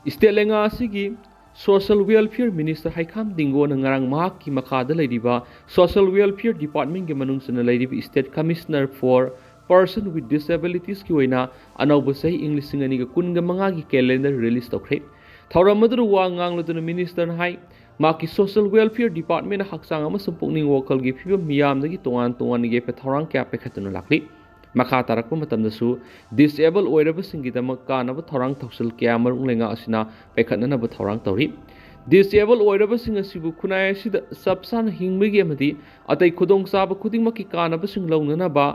State ꯂꯩꯉꯥꯛ ꯑꯁꯤꯒꯤ Social Welfare Minister ꯍꯩꯈꯥꯝ ꯗꯤꯡꯒꯣꯅ ꯉꯔꯥꯡ ꯃꯍꯥꯛꯀꯤ ꯃꯈꯥꯗ ꯂꯩꯔꯤꯕ Social Welfare Department ꯀꯤ ꯃꯅꯨꯡ ꯆꯟꯅ ꯂꯩꯔꯤꯕ State Commissioner for Person with Disabilities ꯀꯤ ꯑꯣꯏꯅ ꯑꯅꯧꯕ ꯆꯍꯤ ꯏꯪ ꯂꯤꯁꯤꯡ ꯑꯅꯤꯒ ꯀꯨꯟꯒ ꯃꯉꯥꯒꯤ calendar release ꯇꯧꯈ꯭ꯔꯦ꯫ ꯊꯧꯔꯝ ꯑꯗꯨꯗ ꯋꯥ ꯉꯥꯡꯂꯗꯨꯅ Minister ꯅ ꯍꯥꯏ, ꯃꯍꯥꯛꯀꯤ Social Welfare Department ꯅ ꯍꯛꯆꯥꯡ ꯑꯃꯁꯨꯡ ꯄꯨꯛꯅꯤꯡ ꯋꯥꯈꯜꯒꯤ ꯐꯤꯕꯝ ꯃꯤꯌꯥꯝꯗꯒꯤ ꯇꯣꯉꯥꯟ ꯇꯣꯉꯥꯟꯅ ꯌꯦꯞꯄ ꯊꯧꯔꯥꯡ ꯀꯌꯥ ꯄꯥꯏꯈꯠꯇꯨꯅ ꯂꯥꯛꯂꯤ꯫ ꯃꯈꯥ ꯇꯥꯔꯛꯄ ꯃꯇꯝꯗꯁꯨ disable ꯑꯣꯏꯔꯕꯁꯤꯡꯒꯤꯗꯃꯛ ꯀꯥꯟꯅꯕ ꯊꯧꯔꯥꯡ ꯊꯧꯁꯤꯜ ꯀꯌꯥ ꯃꯔꯨꯝ ꯂꯩꯉꯥꯛ ꯑꯁꯤꯅ ꯄꯥꯏꯈꯠꯅꯅꯕ ꯊꯧꯔꯥꯡ ꯇꯧꯔꯤ꯫ Disable ꯑꯣꯏꯔꯕꯁꯤꯡ ꯑꯁꯤꯕꯨ ꯈꯨꯟꯅꯥꯏ ꯑꯁꯤꯗ ꯆꯞ ꯆꯥꯅ ꯍꯤꯡꯕꯒꯤ ꯑꯃꯗꯤ ꯑꯇꯩ ꯈꯨꯗꯣꯡꯆꯥꯕ ꯈꯨꯗꯤꯡꯃꯛꯀꯤ ꯀꯥꯟꯅꯕꯁꯤꯡ ꯂꯧꯅꯅꯕ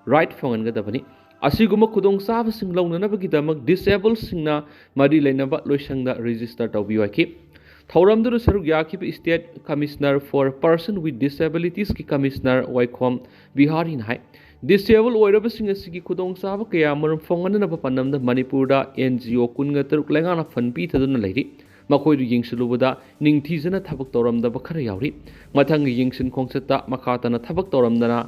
right ꯐꯪꯍꯟꯒꯗꯕꯅꯤ꯫ ꯑꯁꯤꯒꯨꯝꯕ ꯈꯨꯗꯣꯡꯆꯥꯕꯁꯤꯡ ꯂꯧꯅꯅꯕꯒꯤꯗꯃꯛ disable ꯁꯤꯡꯅ ꯃꯔꯤ ꯂꯩꯅꯕ ꯂꯣꯏꯁꯪꯗ register ꯇꯧꯕꯤꯌꯨ ꯍꯥꯏꯈꯤ꯫ ꯊꯧꯔꯝꯗꯨꯗ ꯁꯔꯨꯛ ꯌꯥꯈꯤꯕ State Commissioner for Person with Disabilities ꯀꯤ Commissioner ꯋꯥꯏꯈꯣꯝ ꯕꯤꯍꯥꯔꯤꯅ ꯍꯥꯏ, disable ꯑꯣꯏꯔꯕꯁꯤꯡ ꯑꯁꯤꯒꯤ ꯈꯨꯗꯣꯡꯆꯥꯕ ꯀꯌꯥ ꯃꯔꯨꯝ ꯐꯪꯍꯟꯅꯅꯕ ꯄꯥꯟꯗꯝꯗ ꯃꯅꯤꯄꯨꯔꯗ N G O ꯀꯨꯟꯒ ꯇꯔꯨꯛ ꯂꯩꯉꯥꯛꯅ fund ꯄꯤꯊꯗꯨꯅ ꯂꯩꯔꯤ꯫ ꯃꯈꯣꯏꯗꯨ ꯌꯦꯡꯁꯤꯜꯂꯨꯕꯗ ꯅꯤꯡꯊꯤꯖꯅ ꯊꯕꯛ ꯇꯧꯔꯝꯗꯕ ꯈꯔ ꯌꯥꯎꯔꯤ꯫ ꯃꯊꯪꯒꯤ ꯌꯦꯡꯁꯤꯟ ꯈꯣꯡꯆꯠꯇ ꯃꯈꯥ ꯇꯥꯅ ꯊꯕꯛ ꯇꯧꯔꯝꯗꯅ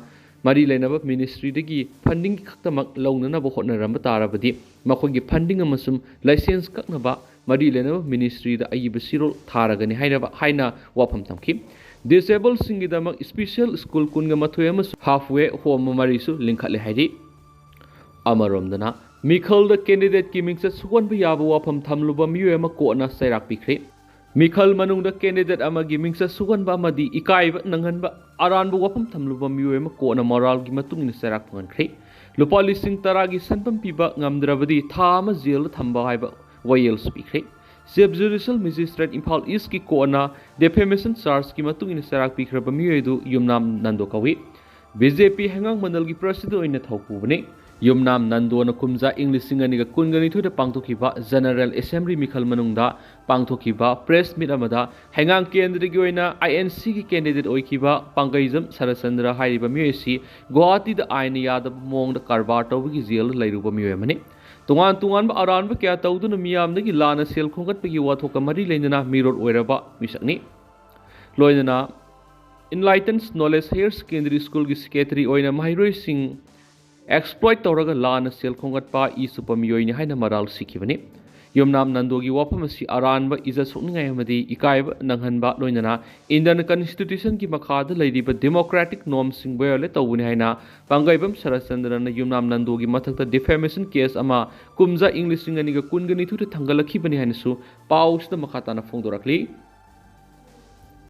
ꯃꯔꯤ ꯂꯩꯅꯕ ministry ꯗꯒꯤ funding ꯈꯛꯇꯃꯛ ꯂꯧꯅꯅꯕ ꯍꯣꯠꯅꯔꯝꯕ ꯇꯥꯔꯕꯗꯤ ꯃꯈꯣꯏꯒꯤ funding ꯑꯃꯁꯨꯡ license ꯀꯛꯅꯕ ꯃꯔꯤ ꯂꯩꯅꯕ ministry ꯗ ꯑꯏꯕ ꯆꯦꯔꯣꯜ ꯊꯥꯔꯒꯅꯤ ꯍꯥꯏꯅꯕ, ꯍꯥꯏꯅ ꯋꯥꯐꯝ ꯊꯝꯈꯤ꯫ Disable ꯁꯤꯡꯒꯤꯗꯃꯛ special school ꯀꯨꯟꯒ ꯃꯥꯊꯣꯏ ꯑꯃꯁꯨꯡ halfway home ꯃꯔꯤꯁꯨ ꯂꯤꯡꯈꯠꯂꯦ ꯍꯥꯏꯔꯤ꯫ ꯑꯃꯔꯣꯝꯗꯅ, ꯃꯤꯈꯜꯗ candidate ꯀꯤ ꯃꯤꯡꯆꯠ ꯁꯨꯍꯟꯕ ꯌꯥꯕ ꯋꯥꯐꯝ ꯊꯝꯂꯨꯕ ꯃꯤꯑꯣꯏ ꯑꯃ court ꯅ ꯆꯩꯔꯥꯛ ꯄꯤꯈ꯭ꯔꯦ꯫ ꯃꯤꯈꯜ ꯃꯅꯨꯡꯗ candidate ꯑꯃꯒꯤ ꯃꯤꯡꯆꯠ ꯁꯨꯍꯟꯕ ꯑꯃꯗꯤ ꯏꯀꯥꯏꯕ ꯅꯪꯍꯟꯕ ꯑꯔꯥꯟꯕ ꯋꯥꯐꯝ ꯊꯝꯂꯨꯕ ꯃꯤꯑꯣꯏ ꯑꯃ court ꯅ ꯃꯔꯥꯜꯒꯤ ꯃꯇꯨꯡ ꯏꯟꯅ ꯆꯩꯔꯥꯛ ꯐꯪꯍꯟꯈ꯭ꯔꯦ꯫ ꯂꯨꯄꯥ ꯂꯤꯁꯤꯡ ꯇꯔꯥꯒꯤ ꯁꯦꯟꯐꯝ ꯄꯤꯕ ꯉꯝꯗ꯭ꯔꯕꯗꯤ ꯊꯥ ꯑꯃ jail ꯗ ꯊꯝꯕ ꯍꯥꯏꯕ ꯋꯥꯌꯦꯜꯁꯨ ꯄꯤꯈ꯭ꯔꯦ꯫ Chief Judicial Magistrate Imphal East ꯀꯤ court ꯅ defamation charge ꯀꯤ ꯃꯇꯨꯡ ꯏꯟꯅ ꯆꯩꯔꯥꯛ ꯄꯤꯈ꯭ꯔꯕ ꯃꯤꯑꯣꯏ ꯑꯗꯨ ꯌꯨꯝꯅꯥꯝ ꯅꯟꯗꯣ ꯀꯧꯏ꯫ B J P ꯍꯩꯉꯥꯡ ꯃꯟꯗꯜꯒꯤ president ꯑꯣꯏꯅ ꯊꯧ ꯄꯨꯕꯅꯤ꯫ ꯌꯨꯝꯅꯥꯝ ꯅꯟꯗꯣꯅ ꯀꯨꯝꯖꯥ ꯏꯪ ꯂꯤꯁꯤꯡ ꯑꯅꯤꯒ ꯀꯨꯟꯒ ꯅꯤꯊꯣꯏꯗ ꯄꯥꯡꯊꯣꯛꯈꯤꯕ General Assembly ꯃꯤꯈꯜ ꯃꯅꯨꯡꯗ ꯄꯥꯡꯊꯣꯛꯈꯤꯕ press meet ꯑꯃꯗ ꯍꯩꯉꯥꯡ ꯀꯦꯟꯗ꯭ꯔꯒꯤ ꯑꯣꯏꯅ I N C ꯒꯤ candidate ꯑꯣꯏꯈꯤꯕ ꯄꯥꯡꯒꯩꯖꯝ ꯁꯔꯠꯆꯟꯗ꯭ꯔ ꯍꯥꯏꯔꯤꯕ ꯃꯤꯑꯣꯏ ꯑꯁꯤ ꯒꯨꯋꯥꯍꯥꯇꯤꯗ ꯑꯥꯏꯟꯅ ꯌꯥꯗꯕ ꯃꯑꯣꯡꯗ ꯀꯔꯕꯥꯔ ꯇꯧꯕꯒꯤ jail ꯗ ꯂꯩꯔꯨꯕ ꯃꯤꯑꯣꯏ ꯑꯃꯅꯤ꯫ ꯇꯣꯉꯥꯟ ꯇꯣꯉꯥꯟꯕ ꯑꯔꯥꯟꯕ ꯀꯌꯥ ꯇꯧꯗꯨꯅ ꯃꯤꯌꯥꯝꯗꯒꯤ ꯂꯥꯟꯅ ꯁꯦꯜ ꯈꯣꯝꯒꯠꯄꯒꯤ ꯋꯥꯊꯣꯛꯀ ꯃꯔꯤ ꯂꯩꯅꯅ ꯃꯤꯔꯣꯠ ꯑꯣꯏꯔꯕ ꯃꯤꯁꯛꯅꯤ꯫ ꯂꯣꯏꯅꯅ Enlightened Knowledge Higher Secondary School ꯒꯤ secretary ꯑꯣꯏꯅ ꯃꯍꯩꯔꯣꯏꯁꯤꯡ ꯑꯦꯛꯁꯄ꯭ꯂꯣꯏꯠ ꯇꯧꯔꯒ ꯂꯥꯟꯅ ꯁꯦꯜ ꯈꯣꯝꯒꯠꯄ ꯏ ꯆꯨꯞꯄ ꯃꯤꯑꯣꯏꯅꯤ ꯍꯥꯏꯅ ꯃꯔꯥꯜ ꯁꯤꯈꯤꯕꯅꯤ꯫ ꯌꯨꯝꯅꯥꯝ ꯅꯟꯗꯣꯒꯤ ꯋꯥꯐꯝ ꯑꯁꯤ ꯑꯔꯥꯟꯕ ꯏꯖꯠ ꯁꯣꯛꯅꯤꯡꯉꯥꯏ ꯑꯃꯗꯤ ꯏꯀꯥꯏꯕ ꯅꯪꯍꯟꯕ, ꯂꯣꯏꯅꯅ ꯏꯟꯗꯤꯌꯟ ꯀꯟꯁꯇꯤꯇ꯭ꯌꯨꯁꯟꯒꯤ ꯃꯈꯥꯗ ꯂꯩꯔꯤꯕ ꯗꯦꯃꯣꯀ꯭ꯔꯦꯇꯤꯛ ꯅꯣꯔꯝꯁꯤꯡ ꯚꯥꯏꯑꯣꯂꯦꯠ ꯇꯧꯕꯅꯤ ꯍꯥꯏꯅ ꯄꯥꯡꯒꯩꯕꯝ ꯁꯔꯠꯆꯟꯗ꯭ꯔꯅ ꯌꯨꯝꯅꯥꯝ ꯅꯟꯗꯣꯒꯤ ꯃꯊꯛꯇ ꯗꯤꯐꯦꯃꯦꯁꯟ ꯀꯦꯁ ꯑꯃ ꯀꯨꯝꯖꯥ ꯏꯪ ꯂꯤꯁꯤꯡ ꯑꯅꯤꯒ ꯀꯨꯟꯒ ꯅꯤꯊꯣꯏꯗ ꯊꯥꯡꯒꯠꯂꯛꯈꯤꯕꯅꯤ ꯍꯥꯏꯅꯁꯨ ꯄꯥꯎꯁꯤꯗ ꯃꯈꯥ ꯇꯥꯅ ꯐꯣꯡꯗꯣꯔꯛꯂꯤ꯫